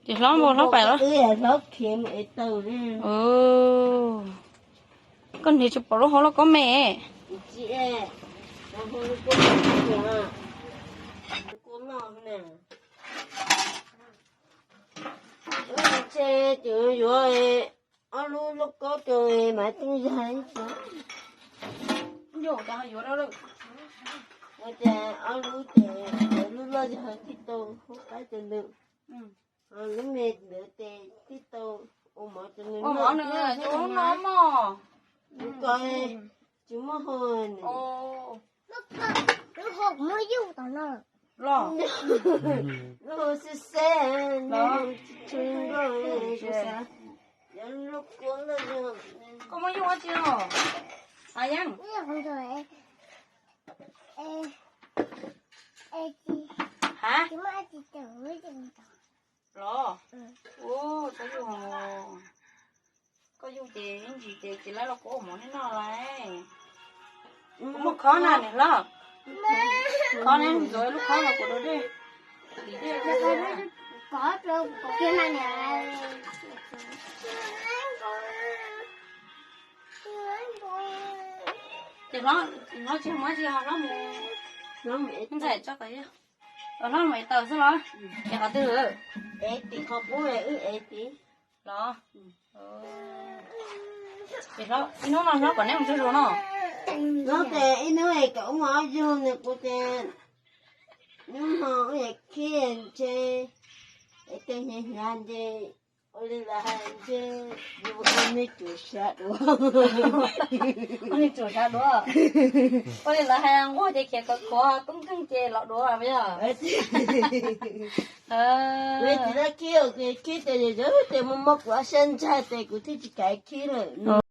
Ces hlob npau hlob pais los? Hlob khiav mus ev taws. Koj niag tsis pom lub hauv lauj kaub me. Ces yuav ob lub lauj kaub rau Maiv Tooj zag ib co. Ua cas ob lub ces lub loj zog tib tau hub qaib rau nws, lub me ntawd ces tib tau ua mov rau nws noj. Ua mov nws noj mog. Nws ko tsis muaj hau nws. Lub hau kuv muab yuj tom no. Los? Lub hau xib xeb, lub hau tsis tshua nkauj. Yog lub kua loj zog. Koj muab yuj ua tsi los? Yeej. Ha? Los? Ua, koj yuj, koj yuj ces ib ntsis ces tsis laib los kuv ua mov neb noj lawm. Kuv muab khob na niam hlob. Khob neb ntxuav lub khob los kuv rau dej. Ces hlob, hlob tsis muab tsis ho hlob mus, hlob mus ev ntxaim tso kom yog, hlob mus ev taws xwb los? Ev qhov twg? Ev tim qhov qub wb ev tim. Los? Ces ib hnub no hlob kom neb mus zuj zus no. Hlob ces ib hnub es kom wb mus ob zug nws kuv ces hnub no wb yam khib ntshe es tej hnyav hnyav ntshe ua li lawv hais ntshe yus ua nej tsuas sab dua. Ua nej tsuas sab dua. Ua li lawv hais nquag ces khiav khuav khuav tub nkeeg ces los dua yog. Kuv tsis tau khib, khib ces yog ces muaj muab kuv ob sab ntsag ces kuv thiaj tsis kam khib lawm.